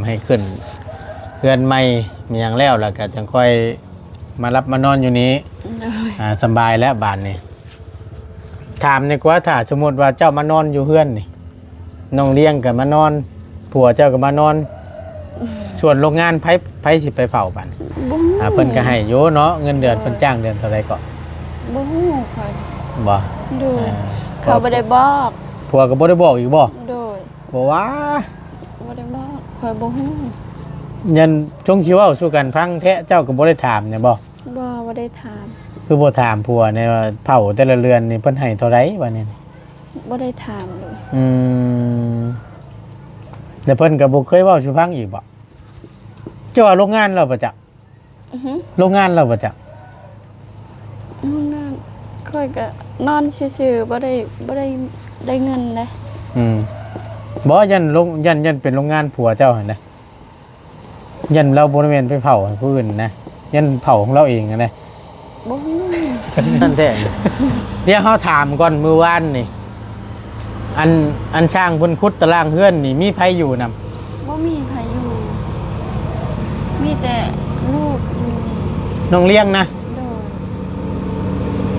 ໃຫ້ຂຶ້ນເຮືອນໃໝ່ມີຫຍັງແລ້ວ ແລ້ວກໍຈັ່ງຄ່ອຍມາຫຼັບມານອນຢູ່ນີ້. ໂດຍ ອ່າ ສຳບາຍແລ້ວບາດນີ້. ຖາມນີ້ກວ່າ ຖ້າສົມມຸດວ່າເຈົ້າມານອນຢູ່ເຮືອນນີ້ ນ້ອງລ້ຽງກໍມານອນ ຜົວເຈົ້າກໍມານອນ ສ່ວນໂລງງານໃຜ ໃຜຊິໄປເຝົ້າບາດນີ້? ບໍ່ຮູ້ ອ່າ ເພິ່ນກໍໃຫ້ຢູ່ເນາະ ເງິນເດືອນ ໂດຍ ເພິ່ນຈ້າງເດືອນເທົ່າໃດເກາະ? ບໍ່ຮູ້ຂ້ອຍ ບໍ່? ໂດຍ ອ່າ ເຂົາບໍ່ໄດ້ບອກ. ຜົວກໍບໍ່ໄດ້ບອກອີກບໍ່? ໂດຍ ບໍ່ວ່າ ບໍ່ໄດ້ບອກ ຂ້ອຍບໍ່ຮູ້. ຍັນຊົງຊິເວົ້າສູ່ກັນຟັງແທ້ ເຈົ້າກໍບໍ່ໄດ້ຖາມແນ່ບໍ່? ບໍ່ ບໍ່ໄດ້ຖາມ. ຄືບໍ່ຖາມຜົວແນ່ວ່າເຝົ້າແຕ່ລະເດືອນນີ້ເພິ່ນໃຫ້ເທົ່າໃດບາດນີ້? ບໍ່ໄດ້ຖາມເລີຍ. ອືມ ແລ້ວເພິ່ນກໍບໍ່ເຄີຍເວົ້າສູ່ຟັງອີກບໍ່? ເຈົ້າວ່າໂລງງານແລ້ວບໍ່ຈັກ? ອືຮຶ ໂລງງານແລ້ວບໍ່ຈັກ? ໂລງງານ ຂ້ອຍກໍນອນຊື່ໆ ບໍ່ໄດ້ ບໍ່ໄດ້ ໄດ້ເງິນເດ້. ອືມ ບໍ່ ຢ້ານໂລງ ຢ້ານ ຢ້ານເປັນໂລງງານຜົວເຈົ້າຫັ້ນນະ. ຢ້ານລາວບໍ່ແມ່ນໄປເຜົາໃຫ້ຜູ້ອື່ນນະ ຢ້ານເຜົາຂອງລາວເອງຫັ້ນນະ. ບໍ່ຮູ້ ນັ້ນແທ້. ດຽວເຮົາຖາມກ່ອນ ມື້ວານນີ້ ອັນ ອັນຊ່າງເພິ່ນຂຸດຕະລາງເຮືອນນີ້ ມີໃຜຢູ່ນຳ? ບໍ່ມີໃຜຢູ່ ມີແຕ່ລູກຢູ່ນີ້. ນ້ອງລ້ຽງນະ? ໂດຍ.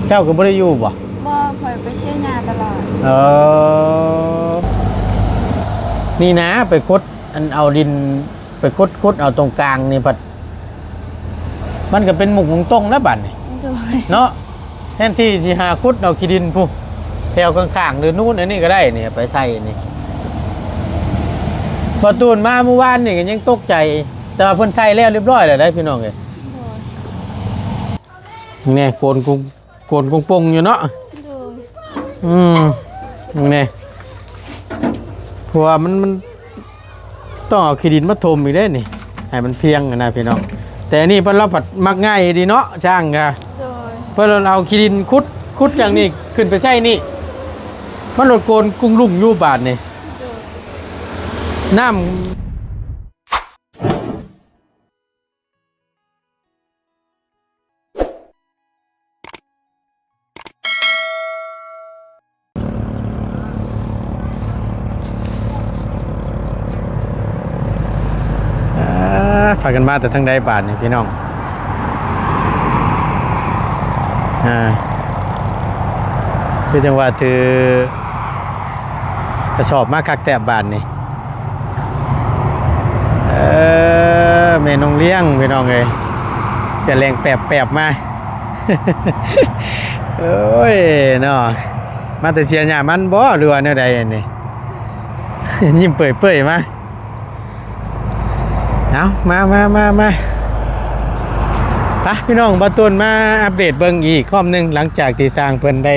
ເຈົ້າກໍບໍ່ໄດ້ຢູ່ບໍ່? ບໍ່ ຂ້ອຍໄປເຊຍຍາຕະຫຼອດ. ເອີ ນີ້ນະ ໄປຂຸດ ອັນເອົາດິນ ໄປຂຸດ ຂຸດເອົາຕົງກາງນີ້ພັດ ມັນກໍເປັນໝຸກຕົງແລ້ວບາດນີ້. ໂດຍ ເນາະ ແທນທີ່ຊິຫາຂຸດເອົາຂີ້ດິນພຸ້ນ ແຖວຂ້າງໆ ຫຼືນູ້ນອັນນີ້ກໍໄດ້ນີ້ ໄປໃສ່ນີ້. ບໍ່ຕູນມາມື້ວານນີ້ກໍຍັງຕົກໃຈ ແຕ່ວ່າເພິ່ນໃສ່ແລ້ວຮຽບຮ້ອຍແລ້ວໄດ໋ ພີ່ນ້ອງເອີຍ. ໂດຍ ແນ່ ໂກນກຸ ໂກນກົງປົງຢູ່ເນາະ. ໂດຍ ອືມ ນີ້ ເພາະວ່າມັນ ມັນຕ້ອງເອົາຂີ້ດິນມາຖົມອີກເດ້ນີ້ ໃຫ້ມັນພຽງຫັ້ນນະພີ່ນ້ອງ. ແຕ່ອັນນີ້ເພິ່ນລາວພັດມັກງ່າຍດີເນາະ ຊ່າງກະ. ໂດຍ ເພິ່ນເອົາຂີ້ດິນຂຸດ ຂຸດຈັ່ງນີ້ຂຶ້ນໄປໃສ່ນີ້ ມັນໂລດໂກນກຸງລຸງຢູ່ບາດນີ້. ໂດຍ ນ້ຳ ອ່າ ພາກັນມາແຕ່ທາງໃດບາດນີ້ພີ່ນ້ອງ? ອ່າ ຄືຈັ່ງວ່າຖື ກະສອບມາຄັກແທ້ບາດນີ້. ເອີ ແມ່ນ້ອງລ້ຽງພີ່ນ້ອງເອີຍ ສຽງແຫຼງແປບໆ ມາ. ໂອ້ຍເນາະ ມາແຕ່ເຊຍຍາມັນບໍ່ ຫຼືວ່າແນວໃດອັນນີ້? ຍິ້ມເປີຍໆ ມາ. ເອົາ ມາ ມາ ມາ ມາ ໄປພີ່ນ້ອງ ບ່າວຕູນມາອັບເດດເບິ່ງອີກຮອບໜຶ່ງ ຫຼັງຈາກທີ່ຊ່າງເພິ່ນໄດ້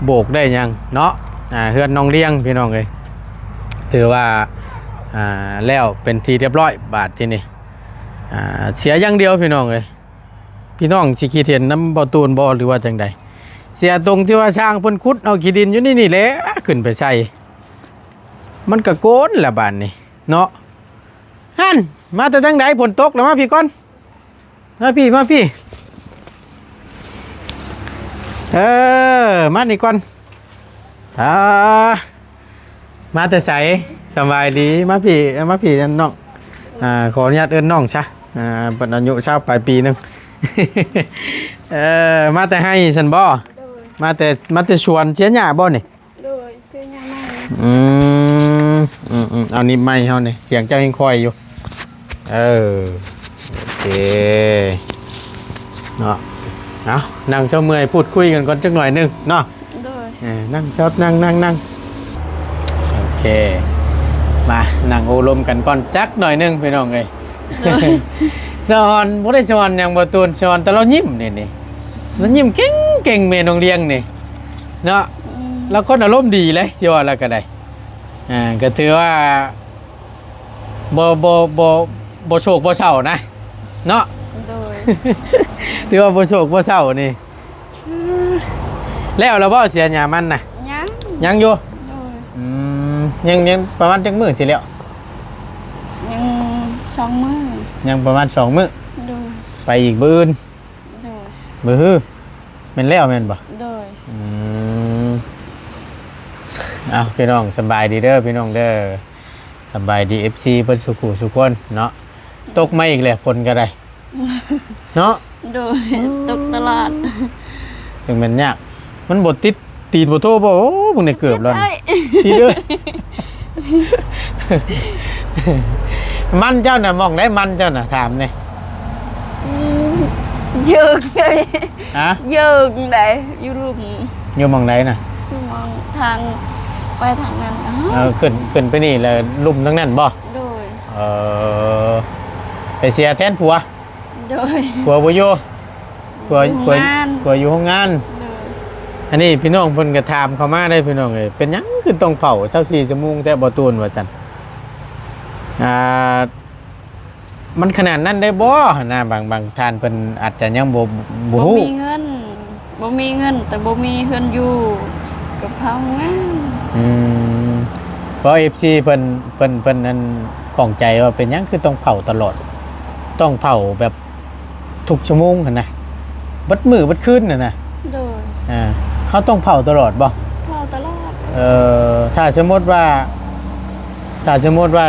ໂບກໄດ້ຫຍັງເນາະ. ອ່າ ເຮືອນນ້ອງລ້ຽງພີ່ນ້ອງເອີຍ ຖືວ່າ ອ່າ ແລ້ວເປັນທີ່ຮຽບຮ້ອຍບາດທີນີ້. ອ່າ ເສຍຢ່າງດຽວພີ່ນ້ອງເອີຍ ພີ່ນ້ອງຊິຄິດເຫັນນຳບ່າວຕູນບໍ່ ຫຼືວ່າຈັ່ງໃດ? ເສຍຕົງທີ່ວ່າຊ່າງເພິ່ນຂຸດເອົາຂີ້ດິນຢູ່ນີ້ນີ້ແຫຼະ ຂຶ້ນໄປໃສ່ ມັນກະໂກນລະບາດນີ້ ເນາະ. ຫັ້ນ ມາແຕ່ທາງໃດ? ຝົນຕົກລະ ມາພີ້ກ່ອນ ມາພີ້ ມາພີ້ ເອີ ມານີ້ກ່ອນ. ອ່າ ມາແຕ່ໃສ? ສະບາຍດີ ມາພີ້ ມາພີ້ ນ້ອງ. ອ່າ ຂໍອະນຸຍາດເອີ້ນນ້ອງຊະ ອ່າ ເພິ່ນອາຍຸຊາວປາຍປີໜຶ່ງ. ເອີ ມາແຕ່ໄຮ່ຊັ້ນບໍ່? ໂດຍ ມາແຕ່ ມາແຕ່ສວນເສຍຫຍ້າບໍ່ນີ້? ໂດຍ ຊື້ຫຍ້າໃໝ່. ອືມ ອືມໆ ເອົານີ້ໃໝ່ເຮົານີ້ ສຽງເຈົ້າແຮງຄ່ອຍຢູ່. ເອີ ໂອເຄເນາະ. ເອົາ ນັ່ງເຊົາເມື່ອຍ ພູດຄຸຍກັນກ່ອນຈັກໜ້ອຍໜຶ່ງເນາະ. ໂດຍ ເອີ ນັ່ງເຊົາ ນັ່ງ ນັ່ງ ນັ່ງ. ໂອເຄ ມານັ່ງໂອ້ລົມກັນກ່ອນຈັກໜ້ອຍໜຶ່ງ ພີ່ນ້ອງເອີຍ. ໂດຍ ສະອອນ ບໍ່ໄດ້ສະອອນຫຍັງ ບ່າວຕູນ ສະອອນແຕ່ລາວຍິ້ມນີ້ ນີ້ ລາວຍິ້ມເກັ່ງໆ ແມ່ນ້ອງລ້ຽງນີ້ເນາະ. ອືມ ລາວຄົນອາລົມດີເລີຍ ຊິວ່າລາວກໍໄດ້. ອ່າ ກໍຖືວ່າບໍ່ ບໍ່ ບໍ່ ບໍ່ໂສກບໍ່ເສົ້ານະເນາະ. ໂດຍ ຖືວ່າບໍ່ໂສກບໍ່ເສົ້ານີ້. ແລ້ວລະບໍ່ ເສຍຫຍ້າມັນນະ? ຍັງ ຍັງຢູ່. ໂດຍ ອືມ ຍັງ ຍັງປະມານຈັກມື້ຊິແລ້ວ? ຍັງສອງມື້ ຍັງປະມານສອງມື້. ໂດຍ ໄປອີກມື້ອື່ນ. ໂດຍ ມື້ຮື ແມ່ນແລ້ວແມ່ນບໍ່? ໂດຍ ອືມ ເອົາ ພີ່ນ້ອງ ສະບາຍດີເດີ ພີ່ນ້ອງເດີ. ສະບາຍດີ ເອັຟຊີ ເບິດສູ່ຄູ່ສູ່ຄົນເນາະ. ຕົກມາອີກແລ້ວ ຝົນກໍໄດ້ເນາະ. ໂດຍ ຕົກຕະຫຼອດ. ຈັ່ງແມ່ນຍາກ ມັນບໍ່ຕິດຕີນບໍ່ໂທບໍ່? ໂອ້ ມຶງໄດ້ເກີບແລ້ວ ຕິດເອີຍ. ມັນເຈົ້ານະ ໝ່ອງໃດມັນເຈົ້ານະ ຖາມແດ່. ອືມ ເຢິງໃດ. ຮະ? ເຢິງໃດ ຢູ່ລຸ່ມ. ຢູ່ໝ່ອງໃດນະ? ຢູ່ໝ່ອງທາງໄປທາງນັ້ນ. ເອີ ຂຶ້ນ ຂຶ້ນໄປນີ້ແລ້ວລຸ່ມທາງນັ້ນບໍ່? ໂດຍ. ເອີ ໄປເສຍແທນຜົວ. ໂດຍ. ຜົວບໍ່ຢູ່? ຜົວ ຢູ່ໂຮງງານ. ຜົວ ຜົວຢູ່ໂຮງງານ. ໂດຍ. ອັນນີ້ພີ່ນ້ອງເພິ່ນກໍຖາມເຂົ້າມາເດ້ພີ່ນ້ອງເອີຍ ເປັນຫຍັງຄືຕ້ອງເຝົ້າຊາວສີ່ຊົ່ວໂມງແທ້ບໍ່ຕູນ ວ່າຊັ້ນ. ອ່າ ມັນຂະໜາດນັ້ນໄດ້ບໍ່ຫັ້ນນະ? ບາງ ບາງທ່ານເພິ່ນອາດຈະຍັງບໍ່ ບໍ່ ບໍ່ຮູ້ ບໍ່ມີເງິນ ບໍ່ມີເງິນ ແຕ່ບໍ່ມີເຮືອນຢູ່ ກໍເຝົ້າງານ. ອືມ ເພາະ ເອັຟຊີ ເພິ່ນ ເພິ່ນ ເພິ່ນນັ້ນຂ້ອງໃຈວ່າເປັນຫຍັງຄືຕ້ອງເຝົ້າຕະຫຼອດ ຕ້ອງເຝົ້າແບບທຸກຊົ່ວໂມງຫັ້ນນະ ເບິດມື້ເບິດຄືນຫັ້ນນະ. ໂດຍ. ອ່າ ເຮົາຕ້ອງເຝົ້າຕະຫຼອດບໍ່? ເຝົ້າຕະຫຼອດ. ເອີ ຖ້າສົມມຸດວ່າ ຖ້າສົມມຸດວ່າ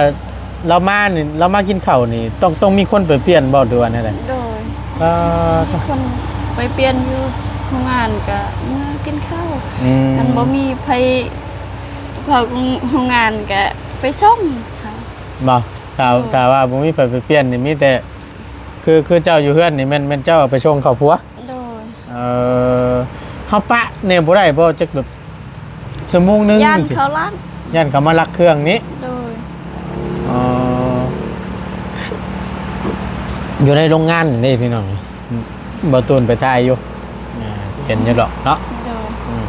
ລາວມານີ້ ລາວມາກິນເຂົ້ານີ້ ຕ້ອງ ຕ້ອງມີຄົນໄປປ່ຽນບໍ່ ຫຼືວ່າແນວໃດ? ໂດຍ. ເອີ ມີຄົນໄປປ່ຽນຢູ່ໂຮງງານ ກະເມືອກິນເຂົ້າ. ອືມ ຄັນບໍ່ມີໃຜເຝົ້າໂຮງງານ ກະໄປສົ່ງເຂົາ. ບໍ່? ຖ້າ ໂດຍ. ຖ້າວ່າບໍ່ມີໃຜໄປປ່ຽນນີ້ ມີແຕ່ ຄື ຄືເຈົ້າຢູ່ເຮືອນນີ້ ແມ່ນ ແມ່ນເຈົ້າເອົາໄປສົ່ງເຂົ້າຄົວ? ໂດຍ. ເອີ ເຮົາປະແດ່ບໍ່ໄດ້ບໍ່? ຈັກແບບຊົ່ວໂມງໜຶ່ງ ຢ້ານເຂົາລັກ ຢ້ານເຂົາມາລັກເຄື່ອງນີ້. ໂດຍ. ອໍ ຢູ່ໃນໂຮງງານນີ້ພີ່ນ້ອງ ບ່າວຕູນໄປຖ່າຍຢູ່ ອ່າ ເຫັນຢູ່ດອກເນາະ. ໂດຍ. ອືມ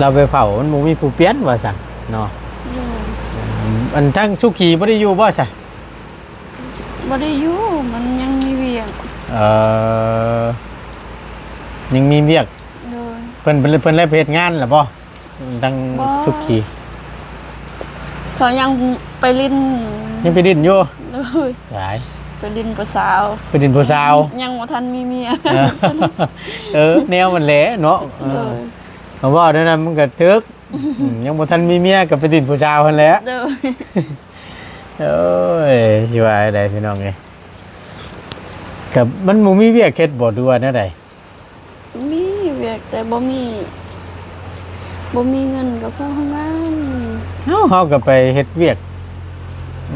ລາວໄປເຝົ້າ ມັນບໍ່ມີຜູ້ປ່ຽນວ່າຊັ້ນເນາະ. ໂດຍ. ອືມ ອັນທາງສຸຂີບໍ່ໄດ້ຢູ່ບໍ່ຊະ? ບໍ່ໄດ້ຢູ່ ມັນຍັງມີວຽກ. ເອີ ຍັງມີວຽກ. ໂດຍ. ເພິ່ນ ເພິ່ນ ເພິ່ນໄດ້ໄປເຮັດງານແລ້ວບໍ່? ທາງ ບໍ່ ສຸຂີ ເຂົາຍັງໄປຫຼິ້ນ ຍັງໄປຫຼິ້ນຢູ່. ໂດຍ. ຕາຍ ໄປຫຼິ້ນຜູ້ສາວ ໄປຫຼິ້ນຜູ້ສາວ ຍັງບໍ່ທັນມີເມຍ. ເອີ ເອີ ແນວມັນແຫຼະເນາະ. ໂດຍ. ເອີ ເຮົາເວົ້າແນວນັ້ນມັນກໍຖືກ. ອືມ ຍັງບໍ່ທັນມີເມຍກໍໄປຫຼິ້ນຜູ້ສາວຫັ້ນແຫຼະ. ໂດຍ. ໂອ້ຍ ຊິວ່າໃດພີ່ນ້ອງເອີຍ ກໍມັນບໍ່ມີວຽກເຮັດບໍ່ ຫຼືວ່າແນວໃດ? ມີວຽກແຕ່ບໍ່ມີ ບໍ່ມີເງິນກໍເຂົ້າໂຮງງານ. ເອົ້າ ເຮົາກໍໄປເຮັດວຽກ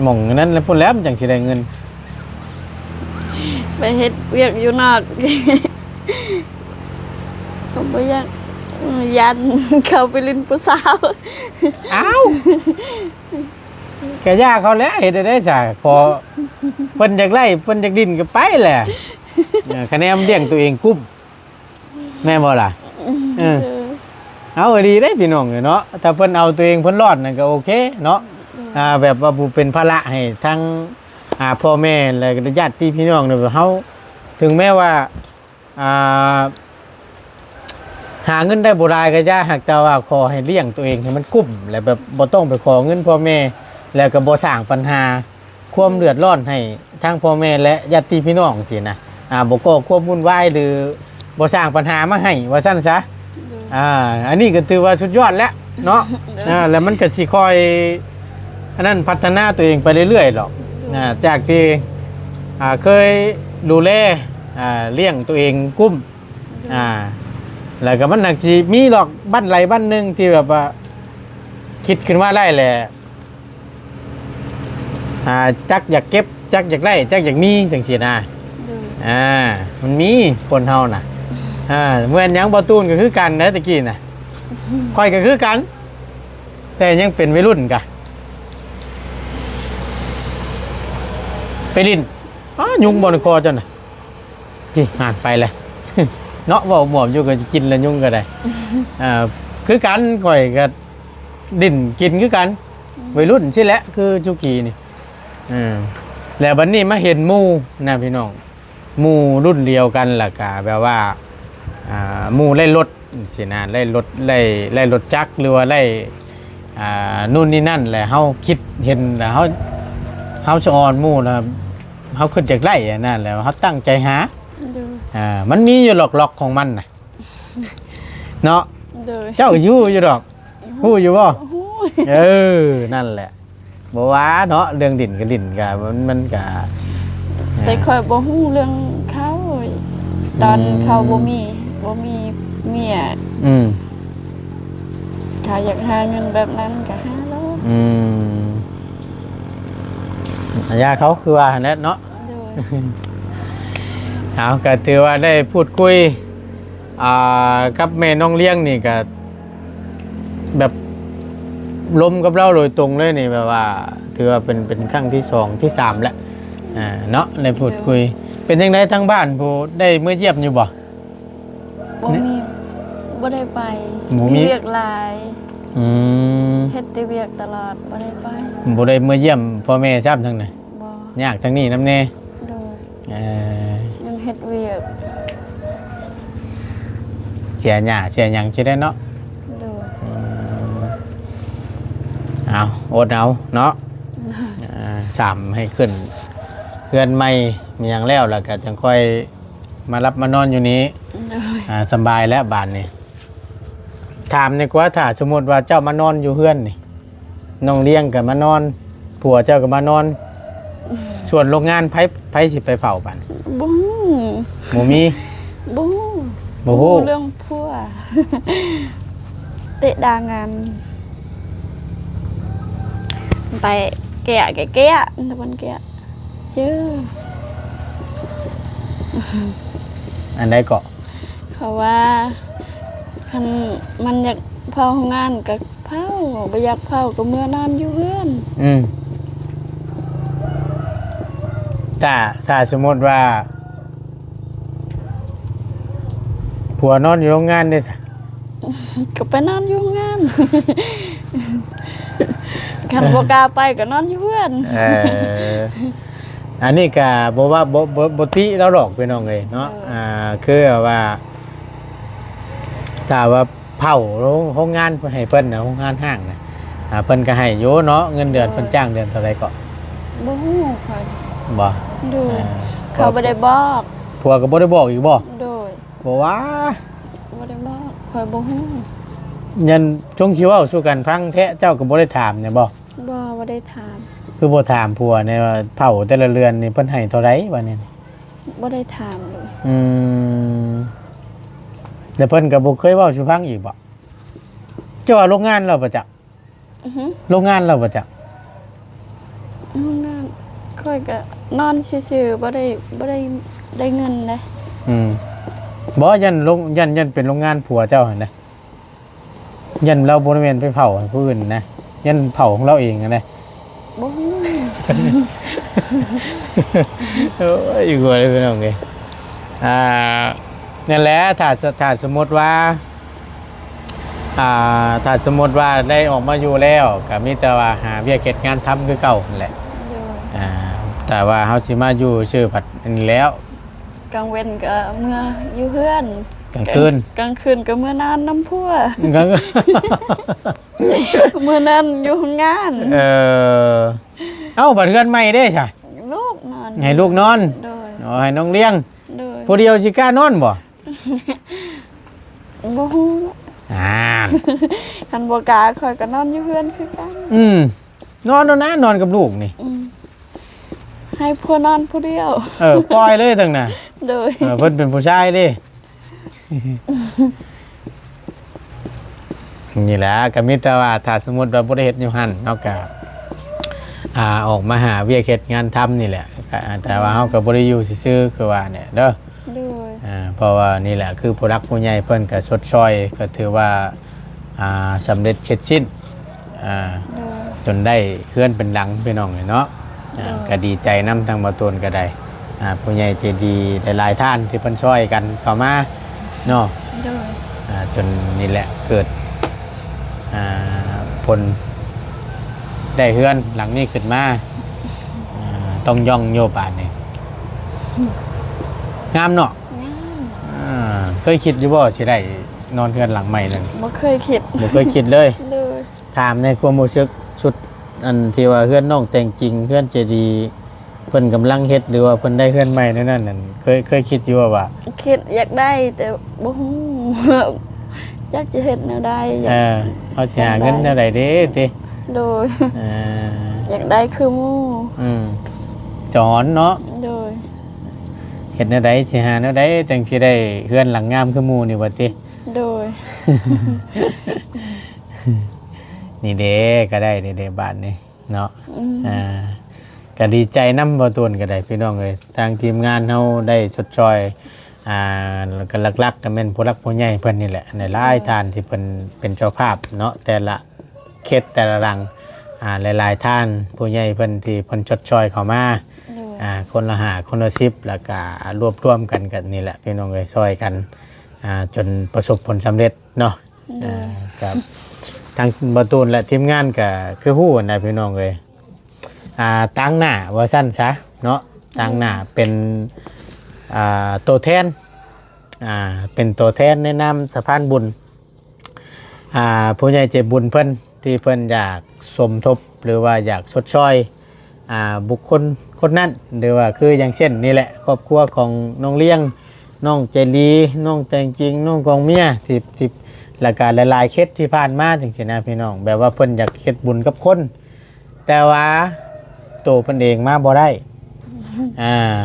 ໝ່ອງນັ້ນແຫຼະ ພຸ້ນແຫຼະ ມັນຈັ່ງຊິໄດ້ເງິນ. ໄປເຮັດວຽກຢູ່ນອກ ກໍບໍ່ຢາກ ຢ້ານເຂົາໄປຫຼິ້ນຜູ້ສາວ. ອ້າວ ກະຢ່າເຂົາແຫຼະ ເຮັດແນວໃດຊະ ພໍເພິ່ນຢາກໄລ່ ເພິ່ນຢາກຫຼິ້ນກໍໄປແຫຼະ. ເອີ ຄະແນນລ້ຽງຕົວເອງກຸ້ມ ແມ່ນບໍ່ລະ? ເອີ ເອີ ເອົາ ດີເດ້ພີ່ນ້ອງເອີຍເນາະ ຖ້າເພິ່ນເອົາຕົວເອງເພິ່ນລອດນັ້ນກໍໂອເຄເນາະ. ໂດຍ. ອ່າ ແບບວ່າບໍ່ເປັນພາລະໃຫ້ທັງ ອ່າ ພໍ່ແມ່ ແລະ ຍາດຕິພີ່ນ້ອງເນາະ ເຮົາ ເຖິງແມ້ວ່າ ອ່າ ຫາເງິນໄດ້ບໍ່ຫຼາຍກໍຢ່າ ຫາກແຕ່ວ່າຂໍໃຫ້ລ້ຽງຕົວເອງໃຫ້ມັນກຸ້ມ ແລະ ແບບບໍ່ຕ້ອງໄປຂໍເງິນພໍ່ແມ່ ແລ້ວກໍບໍ່ສ້າງບັນຫາຄວາມເດືອດຮ້ອນໃຫ້ທັງພໍ່ແມ່ ແລະ ຍາດຕິພີ່ນ້ອງຊີ້ນະ. ອ່າ ບໍ່ກໍ່ຄວາມວຸ່ນວາຍ ຫຼື ບໍ່ສ້າງບັນຫາມາໃຫ້ ວ່າຊັ້ນຊະ. ໂດຍ. ອ່າ ອັນນີ້ກໍຖືວ່າສຸດຍອດແລ້ວເນາະ. ໂດຍ. ອ່າ ແລ້ວມັນກໍຊິຄ່ອຍ ອັນນັ້ນ ພັດທະນາຕົວເອງໄປເລື້ອຍໆດອກ. ໂດຍ. ອ່າ ຈາກທີ່ ອ່າ ເຄີຍດູແລ ອ່າ ລ້ຽງຕົວເອງກຸ້ມ ໂດຍ. ອ່າ ແລ້ວກໍມັນໜັກຊິມີດອກບັ້ນໃດບັ້ນໜຶ່ງທີ່ແບບວ່າຄິດຂຶ້ນມາໄດ້ແຫຼະ ອ່າ ຈັກຢາກເກັບ ຈັກຢາກໄດ້ ຈັກຢາກມີ ຈັ່ງຊີ້ນະ. ໂດຍ. ອ່າ ມັນມີຄົນເຮົານະ. ອ່າ ເໝືອນຫຍັງ ບໍ່ຕູນກໍຄືກັນນະ ຕະກີ້ນະ ຂ້ອຍກໍຄືກັນ ແຕ່ຍັງເປັນໄວລຸ້ນກະໄປຫຼິ້ນ. ອ້າ ຍຸງບໍ່ໃນຄໍເຈົ້ານະ? ນີ້ ຫານໄປແລ້ວເນາະ ເວົ້າມ່ວນຢູ່ກໍກິນແລ້ວຍຸງກໍໄດ້. ອ່າ ຄືກັນ ຂ້ອຍກໍຫຼິ້ນກິນຄືກັນ ອືມ ໄວລຸ້ນຊີ້ແຫຼະ ຄືຈຸກີນີ້. ເອີ ແລ້ວບັດນີ້ມາເຫັນໝູ່ນະພີ່ນ້ອງ ໝູ່ລຸ້ນດຽວກັນ ແລ້ວກະແບບວ່າ ອ່າ ໝູ່ໄດ້ລົດຊີ້ນະ ໄດ້ລົດ ໄດ້ ໄດ້ລົດຈັກ ຫຼືວ່າໄດ້ ອ່າ ໂນ່ນນີ້ນັ້ນ ແລ້ວເຮົາຄິດເຫັນ ແລ້ວເຮົາ ເຮົາສະອອນໝູ່ ແລ້ວເຮົາຄິດຢາກໄດ້ອັນນັ້ນ ແລ້ວເຮົາຕັ້ງໃຈຫາ. ໂດຍ. ອ່າ ມັນມີຢູ່ລັອກໆຂອງມັນນະເນາະ. ໂດຍ. ເຈົ້າຊິຮູ້ຢູ່ດອກ ຮູ້ຢູ່ບໍ່? ຮູ້. ເອີ ນັ້ນແຫຼະ ບໍ່ວ່າເນາະ ເລື່ອງດິນກໍດິນ ກໍມັນ ມັນກໍ ແຕ່ຂ້ອຍບໍ່ຮູ້ເລື່ອງເຂົາ ຕອນ ອືມ ເຂົາບໍ່ມີ ບໍ່ມີເມຍ ອືມ ເຂົາຢາກຫາເງິນແບບນັ້ນກໍຫາໂລດ ອືມ ອັນຍາເຂົາຄືວ່າຫັ້ນແຫຼະເນາະ ໂດຍ ເອົາ ກໍຖືວ່າໄດ້ພູດຄຸຍ ອ່າ ກັບແມ່ນ້ອງລ້ຽງນີ້ກໍ ແບບລົມກັບລາວໂດຍຕົງເລີຍນີ້ ແບບວ່າຖືວ່າເປັນ ເປັນຄັ້ງທີສອງທີສາມແລ້ວ ອ່າ ເນາະ ໄດ້ພູດຄຸຍ ໂດຍ ເປັນຈັ່ງໃດທາງບ້ານຜູ້ໄດ້ມາຢ້ຽມຢູ່ບໍ່? ບໍ່ມີ ບໍ່ໄດ້ໄປ ບໍ່ມີ ມີວຽກຫຼາຍ ອືມ ເຮັດແຕ່ວຽກຕະຫຼອດ ບໍ່ໄດ້ໄປ ບໍ່ໄດ້ມາຢ້ຽມພໍ່ແມ່ຊ້ຳທາງນັ້ນ ບໍ່ ຍາກທາງນີ້ນຳແດ່ ໂດຍ ເອີ ຍັງເຮັດວຽກ ເສຍຫຍ້າເສຍຫຍັງຊິໄດ້ເນາະ ໂດຍ ອືມ ເອົາ ອົດເອົາເນາະ ໂດຍ ອ່າ ຊ້ຳໃຫ້ຂຶ້ນເຮືອນໃໝ່ມີຫຍັງແລ້ວ ແລ້ວກໍຈັ່ງຄ່ອຍມາຫຼັບມານອນຢູ່ນີ້ ໂດຍ ອ່າ ສຳບາຍແລ້ວບາດນີ້ ຖາມແດ່ກວ່າ ຖ້າສົມມຸດວ່າເຈົ້າມານອນຢູ່ເຮືອນນີ້ ນ້ອງລ້ຽງກໍມານອນ ຜົວເຈົ້າກໍມານອນ ສ່ວນໂຮງງານ ໃຜ ໃຜຊິໄປເຝົ້າບາດນີ້? ບໍ່ຮູ້ ບໍ່ມີ ບໍ່ຮູ້ ບໍ່ຮູ້ ຮູ້ເລື່ອງຜົວ ເຕະດາງານ ໄປແກະ ແກະ ແກະ ຕະບອນແກະ ເຈີ ອັນໃດເກາະ? ເພາະວ່າຄັນມັນຢາກເຝົ້າໂຮງງານກໍເຝົ້າ ບໍ່ຢາກເຝົ້າກໍເມືອນອນຢູ່ເຮືອນ ອືມ ຖ້າ ຖ້າສົມມຸດວ່າ ຜົວນອນຢູ່ໂຮງງານເດ້ຊະ? ກໍໄປນອນຢູ່ໂຮງງານ ຄັນບໍ່ກ້າໄປກໍນອນຢູ່ເຮືອນ ເອີ ອັນນີ້ກໍບໍ່ວ່າ ບໍ່ ບໍ່ ບໍ່ຕິລາວດອກ ພີ່ນ້ອງເອີຍເນາະ ເອີ ອ່າ ຄືວ່າ ຖ້າວ່າເຝົ້າໂຮງ ໂຮງງານໃຫ້ເພິ່ນນະ ໂຮງງານຮ້າງນະ ອ່າ ເພິ່ນກໍໃຫ້ຢູ່ເນາະ ເງິນເດືອນ ເອີ ເພິ່ນຈ້າງເດືອນເທົ່າໃດເກາະ? ບໍ່ຮູ້ຂ້ອຍ ບໍ່? ໂດຍ ເອີ ເຂົາບໍ່ໄດ້ບອກ ຜົວກໍບໍ່ໄດ້ບອກອີກບໍ່? ໂດຍ ບໍ່ວ່າ ບໍ່ໄດ້ບອກ ຂ້ອຍບໍ່ຮູ້ ຍັນຈົ່ງຊິເວົ້າສູ່ກັນຟັງແທ້ ເຈົ້າກໍບໍ່ໄດ້ຖາມແມ່ນບໍ່? ບໍ່ ບໍ່ໄດ້ຖາມ ຄືບໍ່ຖາມຜົວແດ່ວ່າ ເຝົ້າແຕ່ລະເດືອນນີ້ເພິ່ນໃຫ້ເທົ່າໃດ ວ່າແນວນີ້ ບໍ່ໄດ້ຖາມເລີຍ ອືມ ແລ້ວເພິ່ນກໍບໍ່ເຄີຍເວົ້າສູ່ຟັງອີກບໍ່? ເຈົ້າວ່າໂລງງານລາວບໍ່ຈັກ? ອືຮຶ ໂລງງານລາວບໍ່ຈັກ? ໂລງງານ ຂ້ອຍກໍນອນຊື່ໆ ບໍ່ໄດ້ ບໍ່ໄດ້ ໄດ້ເງິນເດ້ ອືມ ບໍ່ ຢ້ານໂລງ ຢ້ານ ຢ້ານເປັນໂລງງານຜົວເຈົ້າຫັ້ນນະ ຢ້ານລາວບໍ່ແມ່ນໄປເຝົ້າໃຫ້ຜູ້ອື່ນນະ ຢ້ານເຝົ້າຂອງລາວເອງຫັ້ນນະ ບໍ່ຮູ້ ໂອ້ຍ ຢູ່ກັວເລີຍພີ່ນ້ອງເອີຍ ອ່າ ນັ້ນແຫຼະ ຖ້າ ຖ້າສົມມຸດວ່າ ອ່າ ຖ້າສົມມຸດວ່າໄດ້ອອກມາຢູ່ແລ້ວ ກໍມີແຕ່ວ່າຫາວຽກເຮັດງານທຳຄືເກົ່າຫັ້ນແຫຼະ ໂດຍ ອ່າ ແຕ່ວ່າເຮົາຊິມາຢູ່ຊື່ພັດອັນນີ້ແລ້ວ ກາງເວັນກໍເມືອຢູ່ເຮືອນ ກາງຄືນ ກາງຄືນກໍເມືອນອນນຳຜົວ ກາງ ເມືອນອນຢູ່ໂຮງງານ ເອີ ເອົ້າ ບັດເຮືອນໃໝ່ເດ້ຊະ? ລູກນອນ ໃຫ້ລູກນອນ ໂດຍ ອໍ ໃຫ້ນ້ອງລ້ຽງ ໂດຍ ຜູ້ດຽວຊິກ້ານອນບໍ່? ບໍ່ຮູ້ ອ່າ ຄັນບໍ່ກ້າຂ້ອຍກໍນອນຢູ່ເຮືອນຄືກັນ ອືມ ນອນໂລດນະ ນອນກັບລູກນີ້ ອືມ ໃຫ້ຜົວນອນຜູ້ດຽວ ເອີ ປ່ອຍເລີຍທັງນັ້ນ ໂດຍ ເອີ ເພິ່ນເປັນຜູ້ຊາຍເດ້ ນີ້ແຫຼະ ກໍມີແຕ່ວ່າຖ້າສົມມຸດວ່າບໍ່ໄດ້ເຮັດຢູ່ຫັ້ນ ເຮົາກໍ ອ່າ ອອກມາຫາວຽກເຮັດງານທຳນີ້ແຫຼະ ກໍ ແຕ່ວ່າເຮົາກໍບໍ່ໄດ້ຢູ່ຊື່ໆ ຄືວ່ານີ້ເດີ ໂດຍ ອ່າ ເພາະວ່ານີ້ແຫຼະ ຄືຜູ້ຫຼັກຜູ້ໃຫຍ່ເພິ່ນກໍຊົດຊ່ອຍ ກໍຖືວ່າ ອ່າ ສຳເລັດເສັດສິ້ນ ອ່າ ໂດຍ ຈົນໄດ້ເຮືອນເປັນຫຼັງ ພີ່ນ້ອງເອີຍເນາະ ອ່າ ໂດຍ ກໍດີໃຈນຳ ທາງບ່າວໂຕນກໍໄດ້ ອ່າ ຜູ້ໃຫຍ່ໃຈດີຫຼາຍໆທ່ານທີ່ເພິ່ນຊ່ອຍກັນເຂົ້າມາເນາະ ໂດຍ ອ່າ ຈົນນີ້ແຫຼະເກີດ ອ່າ ຜົນໄດ້ເຮືອນຫຼັງນີ້ຂຶ້ນມາ ອ່າ ຕ້ອງຢ່ອງຢູ່ບາດນີ້ ງາມເນາະ ງາມ ອ່າ ເຄີຍຄິດຢູ່ບໍ່ ຊິໄດ້ນອນເຮືອນຫຼັງໃໝ່ນັ້ນ? ບໍ່ເຄີຍຄິດ ບໍ່ເຄີຍຄິດເລີຍ ໂດຍ ຖາມໃນຄວາມຮູ້ສຶກ ຊຸດອັນທີ່ວ່າເຮືອນນ້ອງແຕ່ງຈິງ ເຮືອນເຈດີ ເພິ່ນກຳລັງເຮັດ ຫຼືວ່າເພິ່ນໄດ້ເຮືອນໃໝ່ແນວນັ້ນນັ້ນ ເຄີຍ ເຄີຍຄິດຢູ່ບໍ່ວ່າ ຄິດຢາກໄດ້ ແຕ່ບໍ່ຮູ້ ຈັກຈະເຮັດແນວໃດ ເອີ ເຮົາຊິຫາເງິນແນວໃດເດ້ຕິ ໂດຍ ເອີ ຢາກໄດ້ຄືໝູ່. ອືມ ຈອນເນາະ. ໂດຍ. ເຮັດແນວໃດ ຊິຫາແນວໃດຈັ່ງຊິໄດ້ເຮືອນຫຼັງງາມຄືໝູ່ນີ້ ວ່າຕິ? ໂດຍ. ນີ້ເດ້ ກໍໄດ້ນີ້ເດ້ ບາດນີ້ເນາະ. ອືມ ອ່າ ກໍດີໃຈນຳ ບໍ່ຕູນກໍໄດ້ ພີ່ນ້ອງເອີຍ. ທາງທີມງານເຮົາໄດ້ຊົດຊ່ອຍ ອ່າ ກໍຫຼັກໆ ກໍແມ່ນຜູ້ຫຼັກຜູ້ໃຫຍ່ເພິ່ນນີ້ແຫຼະ ຫຼາຍໆ ໂດຍ ທ່ານທີ່ເພິ່ນເປັນເຈົ້າພາບເນາະ ແຕ່ລະເຂດແຕ່ລະຫຼັງ ອ່າ ຫຼາຍໆ ທ່ານຜູ້ໃຫຍ່ເພິ່ນທີ່ເພິ່ນຊົດຊ່ອຍເຂົ້າມາ ໂດຍ ອ່າ ຄົນລະຫ້າ ຄົນລະສິບ ແລ້ວກໍລວບລວມກັນ ກໍນີ້ແຫຼະ ພີ່ນ້ອງເອີຍ ຊ່ອຍກັນ ອ່າ ຈົນປະສົບຜົນສຳເລັດເນາະ. ໂດຍ. ອ່າ ກໍທາງບໍ່ຕູນ ແລະ ທີມງານກໍຄືຮູ້ນະ ພີ່ນ້ອງເອີຍ. ອ່າ ຕາງໜ້າວ່າຊັ້ນຊະເນາະ ຕາງໜ້າເປັນ ອ່າ ໂຕແທນ ອ່າ ເປັນໂຕແທນໃນນາມສະພານບຸນ ອ່າ ຜູ້ໃຫຍ່ໃຈບຸນເພິ່ນ ທີ່ເພິ່ນຢາກສົມທົບ ຫຼືວ່າຢາກຊົດຊ່ອຍ ອ່າ ບຸກຄົນຄົນນັ້ນ ຫຼືວ່າຄືຢ່າງເຊັ່ນນີ້ແຫຼະ ຄອບຄົວຂອງນ້ອງລ້ຽງ ນ້ອງໃຈດີ ນ້ອງແຕງຈິງ ນ້ອງກອງເມຍ ທີ່ ທີ່ ແລ້ວກະຫຼາຍໆເຂດທີ່ຜ່ານມາຈັ່ງຊີ້ນະ ພີ່ນ້ອງ ແບບວ່າເພິ່ນຢາກເຮັດບຸນກັບຄົນ ແຕ່ວ່າໂຕເພິ່ນເອງມາບໍ່ໄດ້ ອ່າ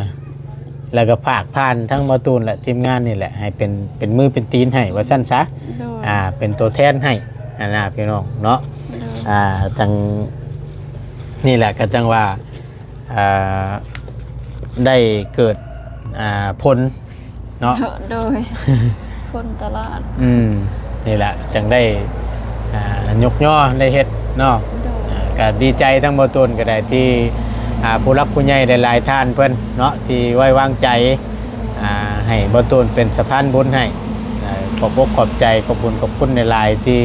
ແລ້ວກໍຝາກຜ່ານທັງບໍ່ຕູນ ແລະ ທີມງານນີ້ແຫຼະ ໃຫ້ເປັນ ເປັນມືເປັນຕີນໃຫ້ວ່າຊັ້ນຊະ ໂດຍ ອ່າ ເປັນຕົວແທນໃຫ້ຫັ້ນນະ ພີ່ນ້ອງເນາະ ໂດຍ ອ່າ ທັງນີ້ແຫຼະ ກໍຈັ່ງວ່າ ອ່າ ໄດ້ເກີດ ອ່າ ຜົນ ເນາະ ໂດຍ ຄົນຕະຫຼາດ ອືມ ນີ້ແຫຼະ ຈັ່ງໄດ້ ອ່າ ຍົກຍໍໄດ້ເຮັດເນາະ ໂດຍ ອ່າ ກະດີໃຈທັງບໍ່ຕູນກໍໄດ້ ທີ່ ອ່າ ຜູ້ຫຼັກຜູ້ໃຫຍ່ຫຼາຍໆທ່ານເພິ່ນເນາະ ທີ່ໄວ້ວາງໃຈ ອ່າ ໃຫ້ບໍ່ຕູນເປັນສະພານບຸນໃຫ້ ອ່າ ຂອບອົກຂອບໃຈ ຂອບບຸນຂອບຄຸນຫຼາຍໆ ທີ່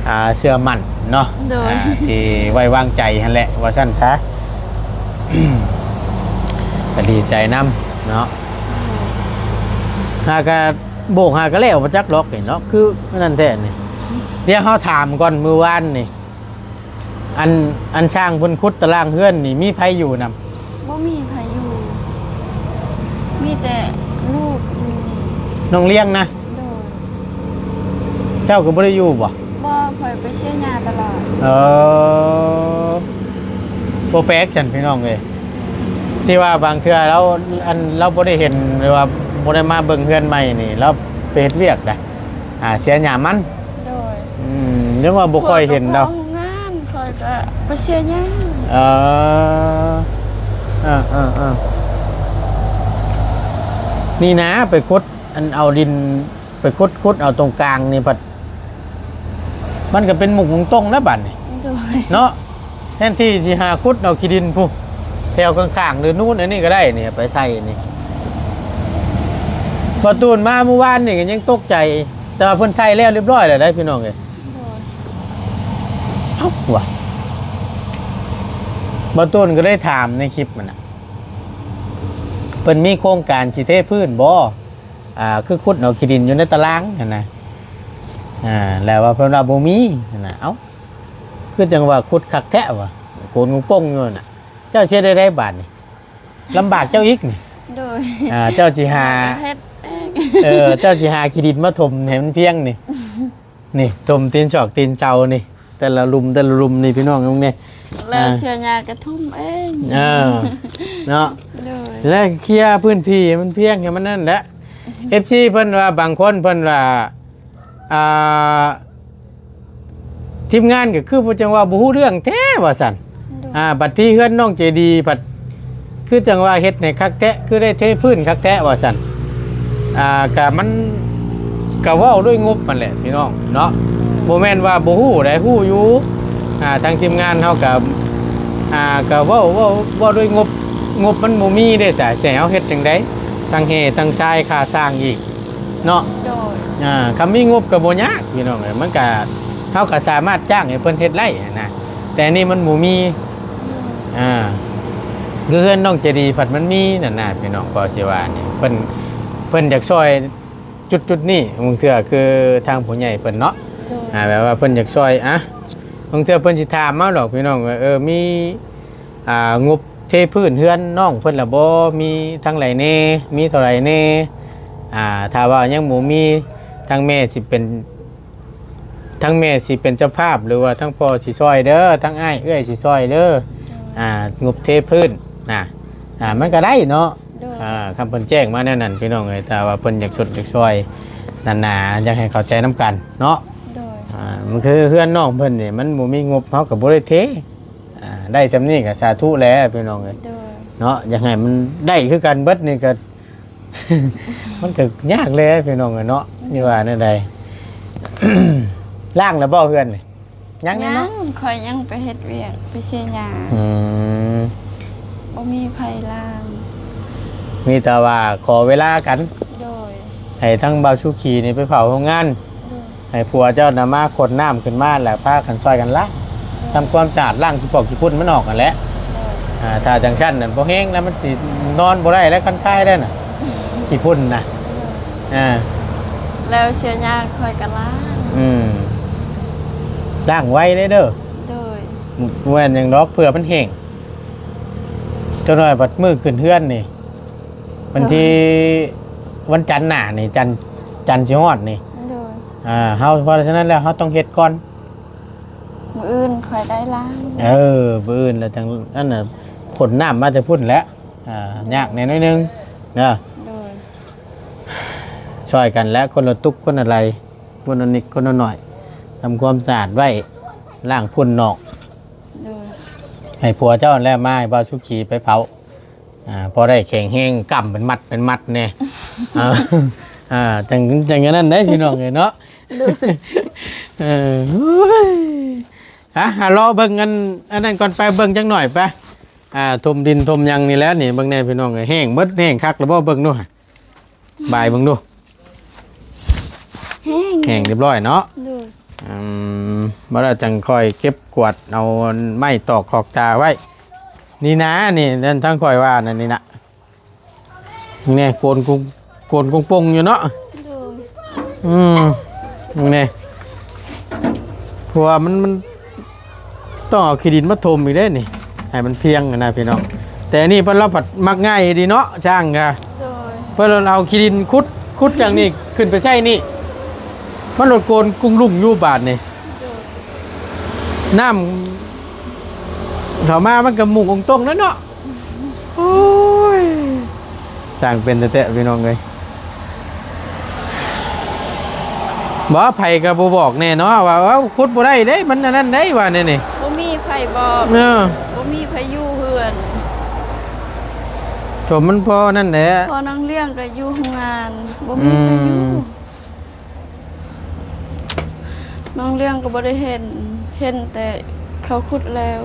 ອ່າ ເຊື່ອໝັ້ນເນາະ ໂດຍ ອ່າ ທີ່ໄວ້ວາງໃຈຫັ້ນແຫຼະ ວ່າຊັ້ນຊະ ກໍດີໃຈນຳເນາະ. ຫາກະໂບກຫາກະແລ້ວບໍ່ຈັກດອກນີ້ເນາະ ຄືອັນນັ້ນແທ້ນີ້ ດຽວເຮົາຖາມກ່ອນ ມື້ວານນີ້ ອັນ ອັນຊ່າງເພິ່ນຂຸດຕະລາງເຮືອນນີ້ ມີໃຜຢູ່ນຳ? ບໍ່ມີໃຜຢູ່ ມີແຕ່ລູກຢູ່ນີ້ ນ້ອງລ້ຽງນະ? ໂດຍ ເຈົ້າກໍບໍ່ໄດ້ຢູ່ບໍ່? ບໍ່ ຂ້ອຍໄປເຊຍຍາຕະຫຼອດ ເອີ ບໍ່ແປກຊັ້ນພີ່ນ້ອງເອີຍ ທີ່ວ່າບາງເທື່ອລາວ ອັນ ລາວບໍ່ໄດ້ເຫັນ ຫຼືວ່າບໍ່ໄດ້ມາເບິ່ງເຮືອນໃໝ່ນີ້ ລາວໄປເຮັດວຽກໃດ ອ່າ ເຊຍຍາມັນ ໂດຍ ອືມ ຍັງວ່າບໍ່ຄ່ອຍເຫັນດອກ ຂ້ອຍກໍເຂົ້າໂຮງງານ ຂ້ອຍກໍໄປເຊຍຍາ ເອີ ເອີ ເອີ ເອີ ນີ້ນະ ໄປຂຸດ ອັນ ເອົາດິນ ໄປຂຸດ ຂຸດເອົາຕົງກາງນີ້ພັດ ມັນກໍເປັນໝຸກຕົງໆແລ້ວບັດນີ້ ໂດຍ ເນາະ ແທນທີ່ຊິຫາຂຸດເອົາຂີ້ດິນພຸ້ນ ແຖວຂ້າງໆ ຫຼືນູ້ນອັນນີ້ກໍໄດ້ນີ້ ໄປໃສ່ນີ້ ບໍ່ຕູນມາມື້ວານນີ້ກໍຍັງຕົກໃຈ ແຕ່ວ່າເພິ່ນໃສ່ແລ້ວລຽບຮ້ອຍແລ້ວເດ້ ພີ່ນ້ອງເອີຍ ໂດຍ ເອົ້າ ວ່າ ບໍ່ຕູນກໍໄດ້ຖາມໃນຄລິບມັນນະ ເພິ່ນມີໂຄງການຊິເທພື້ນບໍ່? ອ່າ ຄືຂຸດເອົາຂີ້ດິນຢູ່ໃນຕາລາງຫັ້ນນະ ອ່າ ແລ້ວວ່າເພິ່ນວ່າບໍ່ມີຫັ້ນນະ ເອົ້າ ຄືຈັ່ງວ່າຂຸດຄັກແທ້ວ່າ ໂກນງຸປ່ງຢູ່ຫັ້ນນະ ເຈົ້າຊິເຮັດແນວໃດບາດນີ້ ລຳບາກເຈົ້າອີກນີ້ ໂດຍ ອ່າ ເຈົ້າຊິຫາ ເຮັດເອງ ເອີ ເຈົ້າຊິຫາຂີ້ດິນມາຖົມໃຫ້ມັນພຽງນີ້ ນີ້ຖົມຕີນຊອກຕີນເສົານີ້ ແຕ່ລະຫຼຸມແຕ່ລະຫຼຸມນີ້ ພີ່ນ້ອງເບິ່ງແດ່ ແລ້ວ ອ່າ ເຊຍຍາກໍຖົມເອງ ເອີ ເນາະ ໂດຍ ແລະເຄຍພື້ນທີ່ໃຫ້ມັນພຽງ ໃຫ້ມັນນັ້ນແຫຼະ ເອັຟຊີ ເພິ່ນວ່າ ບາງຄົນເພິ່ນວ່າ ອ່າ ທີມງານກໍຄືຜູ້ຈັ່ງວ່າບໍ່ຮູ້ເລື່ອງແທ້ວ່າຊັ້ນ ໂດຍ ອ່າ ບັດທີ່ເຮືອນນ້ອງເຈດີພັດ ຄືຈັ່ງວ່າເຮັດໃຫ້ຄັກແທ້ ຄືໄດ້ເທພື້ນຄັກແທ້ວ່າຊັ້ນ ອ່າ ກະມັນ ກະເວົ້າດ້ວຍງົບຫັ້ນແຫຼະພີ່ນ້ອງເນາະ ບໍ່ແມ່ນວ່າບໍ່ຮູ້ໃດ ຮູ້ຢູ່ ອ່າ ທາງທີມງານເຮົາກະ ອ່າ ກະເວົ້າ ເວົ້າ ເວົ້າດ້ວຍງົບ ງົບມັນບໍ່ມີເດ້ ສະ ຊິໃຫ້ເຮົາເຮັດຈັ່ງໃດ ທັງແຮ່ທັງຊາຍ ຄ່າຊ່າງອີກ ເນາະ ໂດຍ ອ່າ ຄັນມີງົບກໍບໍ່ຍາກພີ່ນ້ອງເອີຍ ມັນກະ ເຮົາກໍສາມາດຈ້າງໃຫ້ເພິ່ນເຮັດໄດ້ຫັ້ນນະ ແຕ່ອັນນີ້ມັນບໍ່ມີ ໂດຍ ອ່າ ຄືເຮືອນນ້ອງເຈດີພັດມັນມີນັ້ນນະພີ່ນ້ອງ ກໍຊິວ່ານີ້ ເພິ່ນ ເພິ່ນຢາກຊ່ອຍຈຸດໆນີ້ ບາງເທື່ອຄືທາງຜູ້ໃຫຍ່ເພິ່ນເນາະ ໂດຍ ອ່າ ແບບວ່າເພິ່ນຢາກຊ່ອຍ ອ່ະ ບາງເທື່ອເພິ່ນຊິຖາມເຮົາດອກພີ່ນ້ອງ ວ່າ ເອີ ມີ ອ່າ ງົບເທພື້ນເຮືອນນ້ອງເພິ່ນລະບໍ່ ມີທາງໃດແດ່ ມີເທົ່າໃດແດ່ ອ່າ ຖ້າວ່າຍັງບໍ່ມີ ທາງແມ່ຊິເປັນ ທາງແມ່ຊິເປັນເຈົ້າພາບ ຫຼືວ່າທາງພໍ່ຊິຊ່ອຍເດີ ທາງອ້າຍເອື້ອຍຊິຊ່ອຍເດີ ອ່າ ງົບເທພື້ນນະ ອ່າ ມັນກໍໄດ້ເນາະ. ໂດຍ ອ່າ ຄຳເພິ່ນແຈ້ງມາແນວນັ້ນ ພີ່ນ້ອງເອີຍ, ຖ້າວ່າເພິ່ນຢາກຊົດຢາກຊ່ອຍນັ້ນນະ ຢາກໃຫ້ເຂົ້າໃຈນຳກັນເນາະ. ໂດຍ ອ່າ ມັນຄືເຮືອນນ້ອງເພິ່ນນີ້ ມັນບໍ່ມີງົບ ເຮົາກໍບໍ່ໄດ້ເທ. ອ່າ ໄດ້ຊ່ຳນີ້ກໍສາທຸແຫຼະ ພີ່ນ້ອງເອີຍ. ໂດຍ ເນາະ ຢາກໃຫ້ມັນໄດ້ຄືກັນເບິດນີ້ກໍ ມັນກໍຍາກແຫຼະ ພີ່ນ້ອງເອີຍເນາະ. ໂດຍ ທີ່ວ່າແນວໃດ ລ້າງແລ້ວບໍ່ເຮືອນນີ້? ຍັງເນາະ ຍັງ ຂ້ອຍຍັງໄປເຮັດວຽກ ໄປເສຍຫຍ້າ. ອືມ ບໍ່ມີໃຜລ້າງ ມີແຕ່ວ່າຂໍເວລາກັນ. ໂດຍ ໃຫ້ທາງບ່າວສຸຂີນີ້ໄປເຝົ້າໂຮງງານ. ໂດຍ ໃຫ້ຜົວເຈົ້ານະມາຂົນນ້ຳຂຶ້ນມາ ແລ້ວພາກັນຊ່ອຍກັນລ້າງ ໂດຍ ທຳຄວາມສະອາດ ລ້າງຂີ້ປອກຂີ້ຝຸ່ນມັນອອກຫັ້ນແຫຼະ. ໂດຍ ອ່າ ຖ້າຈັ່ງຊັ້ນນັ້ນບໍ່ແຮງນະ ມັນຊິນອນບໍ່ໄດ້ແລ້ວ ຄັນຄາຍໄດ້ນະ ຂີ້ຝຸ່ນນະ. ໂດຍ ອ່າ ແລ້ວເສຍຫຍ້າຂ້ອຍກໍລ້າງ. ອືມ ລ້າງໄວເດ້ເດີ. ໂດຍ ບໍ່ແມ່ນຫຍັງດອກ ເພື່ອມັນແຫ້ງ. ຈັກໜ້ອຍບັດມື້ຂຶ້ນເຮືອນນີ້ ວັນທີ ໂດຍ ວັນຈັນໜ້ານີ້ ຈັນ ຈັນຊິຮອດນີ້. ໂດຍ ອ່າ ເຮົາ ເພາະສະນັ້ນແລ້ວເຮົາຕ້ອງເຮັດກ່ອນ. ມື້ອື່ນຂ້ອຍໄດ້ລ້າງ. ເອີ ມື້ອື່ນແລ້ວຈັ່ງ ອັນນັ້ນ ຂົນນ້ຳມາແຕ່ພຸ້ນແຫຼະ. ອ່າ ຍາກແດ່ໜ້ອຍໜຶ່ງເດີ. ໂດຍ ຊ່ອຍກັນແຫຼະ ຄົນລະຕຸກຄົນລະໄລ ຄົນລະນິດຄົນລະໜ້ອຍ ທຳຄວາມສະອາດໄວ້ ລ້າງຝຸ່ນນອກ. ໂດຍ ໃຫ້ຜົວເຈົ້າແລ້ວມາໃຫ້ບ່າວສຸຂີໄປເຝົ້າ ອ່າ ພໍໄດ້ແຂງແຮງ ກຳເປັນມັດເປັນມັດແດ່. ອ່າ ອ່າ ຈັ່ງ ຈັ່ງອັນນັ້ນເດ້ ພີ່ນ້ອງເອີຍເນາະ. ໂດຍ ເອີ ໂອ້ຍ ອ່ະ ຫາເລາະເບິ່ງອັນ ອັນນັ້ນກ່ອນ ໄປເບິ່ງຈັກໜ້ອຍໄປ. ອ່າ ຖົມດິນຖົມຫຍັງນີ້ແຫຼະນີ້ ເບິ່ງແດ່ພີ່ນ້ອງເອີຍ ແຫ້ງເບິດ ແຫ້ງຄັກແລ້ວບໍ່? ເບິ່ງດູຫາ ບາຍເບິ່ງດູ. ແຫ້ງ ແຫ້ງຮຽບຮ້ອຍເນາະ. ໂດຍ ອືມ ບໍ່ໄດ້ ຈັ່ງຄ່ອຍເກັບກວາດເອົາໄມ້ຕອກຂອກຕາໄວ້ນີ້ນາ. ນີ້ ນັ້ນທາງຂ້ອຍວ່ານັ້ນນີ້ນະ ແນ່ ໂກນກຸ ໂກນກົງປົງຢູ່ເນາະ. ໂດຍ ອືມ ນີ້ ເພາະວ່າມັນ ມັນ ຕ້ອງເອົາຂີ້ດິນມາຖົມອີກເດ້ນີ້ ໃຫ້ມັນພຽງຫັ້ນນະພີ່ນ້ອງ. ແຕ່ອັນນີ້ເພິ່ນລາວພັດມັກງ່າຍດີເນາະ ຊ່າງກະ. ໂດຍ ເພິ່ນເອົາຂີ້ດິນຂຸດ ຂຸດຈັ່ງນີ້ຂຶ້ນໄປໃສ່ນີ້ ມັນໂລດໂກນກຸງລຸງຢູ່ບາດນີ້. ໂດຍ ນ້ຳເຂົ້າມາມັນກໍມຸງອົງຕົງແລ້ວເນາະ. ໂອ້ຍ ຊ່າງເປັນແທ້ໆ ພີ່ນ້ອງເອີຍ. ບໍ່ ໃຜກໍບໍ່ບອກແນ່ເນາະວ່າ ເອົ້າ ຂຸດບໍ່ໄດ້ເດ້ ມັນອັນນັ້ນໄດ໋ ວ່າແນວນີ້. ບໍ່ມີໃຜບອກ. ເອີ ບໍ່ມີໃຜຢູ່ເຮືອນ. ສົມມັນພໍນັ້ນແຫຼະ ພໍ່ນາງລ້ຽງກໍຢູ່ໂຮງງານ ບໍ່ມີໃຜຢູ່. ອືມ ນ້ອງລ້ຽງກໍບໍ່ໄດ້ເຫັນ ເຫັນແຕ່ເຂົາຂຸດແລ້ວ.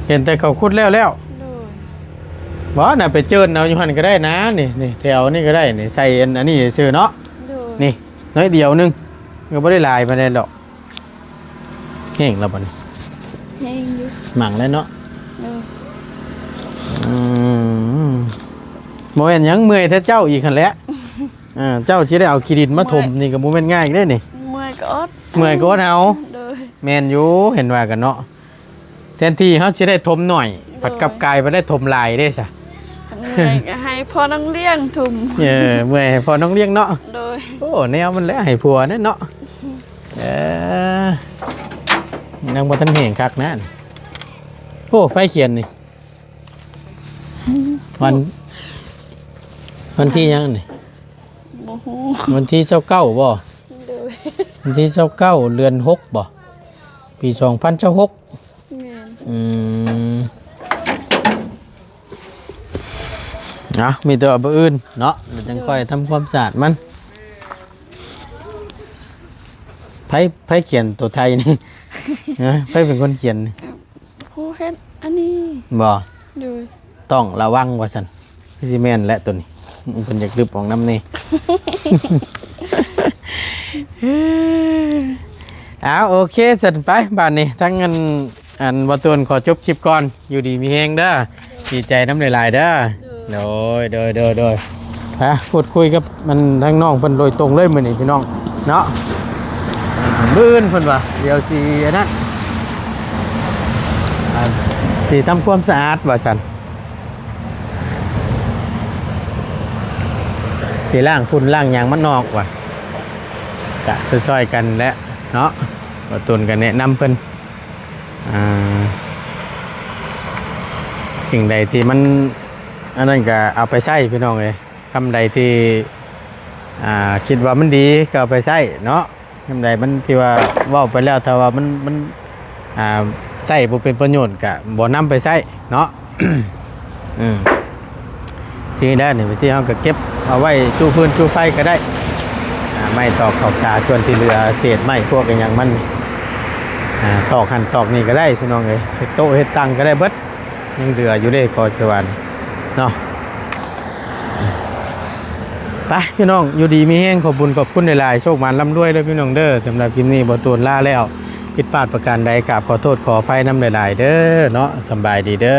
ເຫັນແຕ່ເຂົາຂຸດແລ້ວແລ້ວ. ໂດຍ ບໍ່ນະ ໄປເຈີນເອົາຢູ່ຫັ້ນກໍໄດ້ນະ. ນີ້ ນີ້ ແຖວນີ້ກໍໄດ້ນີ້ ໃສ່ອັນ ອັນນີ້ຊື່ເນາະ. ໂດຍ ນີ້ ໜ້ອຍດຽວໜຶ່ງ ກໍບໍ່ໄດ້ຫຼາຍປານໃດດອກ. ແຫ້ງແລ້ວບັດນີ້ ແຫ້ງຢູ່ ໝັ່ງແລ້ວເນາະ. ໂດຍ ອືມ ບໍ່ແມ່ນຫຍັງ ເມື່ອຍແຕ່ເຈົ້າອີກຫັ້ນແຫຼະ. ອ່າ ເຈົ້າຊິໄດ້ເອົາຂີ້ດິນມາຖົມນີ້ກໍບໍ່ແມ່ນງ່າຍເດ້ນີ້. ເມື່ອຍກໍອົດ ເມື່ອຍກໍອົດເອົາ. ໂດຍ ແມ່ນຢູ່ ເຫັນວ່າກັນເນາະ ແທນທີ່ເຮົາຊິໄດ້ຖົມໜ້ອຍ ໂດຍ ພັດກັບກາຍໄປໄດ້ຖົມຫຼາຍເດ້ຊະ. ເມື່ອຍກໍໃຫ້ພໍ່ນ້ອງລ້ຽງຖົມ. ເອີ ເມື່ອຍໃຫ້ພໍ່ນ້ອງລ້ຽງເນາະ. ໂດຍ ໂອ້ ແນວມັນແຫຼະ ໃຫ້ຜົວແນ່ເນາະ. ເອີ ຍັງບໍ່ທັນແຫ້ງຄັກນະ. ໂອ້ ໃຜຂຽນນີ້? ວັນ ວັນທີຫຍັງນີ້? ບໍ່ຮູ້ ວັນທີຊາວເກົ້າບໍ່? ໂດຍ ວັນທີຊາວເກົ້າ ເດືອນຫົກບໍ່? ປີສອງພັນຊາວຫົກ. ແມ່ນ ອືມ ເອົາ ມີແຕ່ວ່າມື້ອື່ນເນາະ ແລ້ວຈັ່ງ ໂດຍ ຄ່ອຍທຳຄວາມສະອາດມັນ. ໃຜ ໃຜຂຽນໂຕໄທນີ້? ຮະ ໃຜເປັນຄົນຂຽນນີ້? ຜູ້ເຮັດອັນນີ້ບໍ່? ໂດຍ ຕ້ອງລະວັງວ່າຊັ້ນ. ຄືຊິແມ່ນແຫຼະໂຕນີ້ ເພິ່ນຢາກລຶບອອກນຳນີ້. ອ້າວ ໂອເຄຊັ້ນ ໄປບາດນີ້ ທັງອັນ ອັນ ບໍ່ຕູນຂໍຈົບຄລິບກ່ອນ. ຢູ່ດີມີແຮງເດີ ດີໃຈນຳຫຼາຍໆເດີ. ໂດຍ ໂດຍ ໂດຍ ໂດຍ ໂດຍ ຮະ ພູດຄຸຍກັບມັນທາງນ້ອງເພິ່ນໂດຍຕົງເລີຍມື້ນີ້ພີ່ນ້ອງເນາະ. ມື້ອື່ນເພິ່ນວ່າ ດຽວຊິອັນນັ້ນ ອ່າ ຊິທຳຄວາມສະອາດວ່າຊັ້ນ ຊິລ້າງຝຸ່ນລ້າງຫຍັງມັນອອກວ່າ ກະຊ່ອຍໆກັນແຫຼະເນາະ. ບໍ່ຕູນກະແນະນຳເພິ່ນ ອ່າ ສິ່ງໃດທີ່ມັນອັນນັ້ນກໍເອົາໄປໃຊ້ພີ່ນ້ອງເອີຍ. ຄຳໃດທີ່ ອ່າ ຄິດວ່າມັນດີກໍເອົາໄປໃຊ້ເນາະ. ຄຳໃດມັນທີ່ວ່າເວົ້າໄປແລ້ວ ຖ້າວ່າມັນ ມັນ ອ່າ ໃຊ້ບໍ່ເປັນປະໂຫຍດກໍບໍ່ນຳໄປໃຊ້ເນາະ. ອືມ ຊີ້ແລ້ວນີ້ ຊີ້ເຮົາກໍເກັບເອົາໄວ້ຈູພື້ນຈູໄຟກໍໄດ້. ອ່າ ໄມ້ຕອກຂອບຕາ ສ່ວນທີ່ເຫຼືອ ເສດໄມ້ພວກອີ່ຫຍັງມັນ ອ່າ ຕອກຫັ້ນຕອກນີ້ກໍໄດ້ພີ່ນ້ອງເອີຍ. ເຮັດໂຕະເຮັດຕັ່ງກໍໄດ້ເບິດ ຍັງເຫຼືອຢູ່ເດ້ ຂໍສະຫວັນເນາະ. ໄປພີ່ນ້ອງ ຢູ່ດີມີແຮງ ຂອບບຸນຂອບຄຸນຫຼາຍໆ ໂຊກໝານລ່ຳລວຍເດີພີ່ນ້ອງເດີ. ສຳລັບຄລິບນີ້ ບໍ່ໂຕນລາແລ້ວ ຜິດພາດປະການໃດ ກາບຂໍໂທດຂໍອະໄພນຳຫຼາຍໆເດີເນາະ. ສຳບາຍດີເດີ.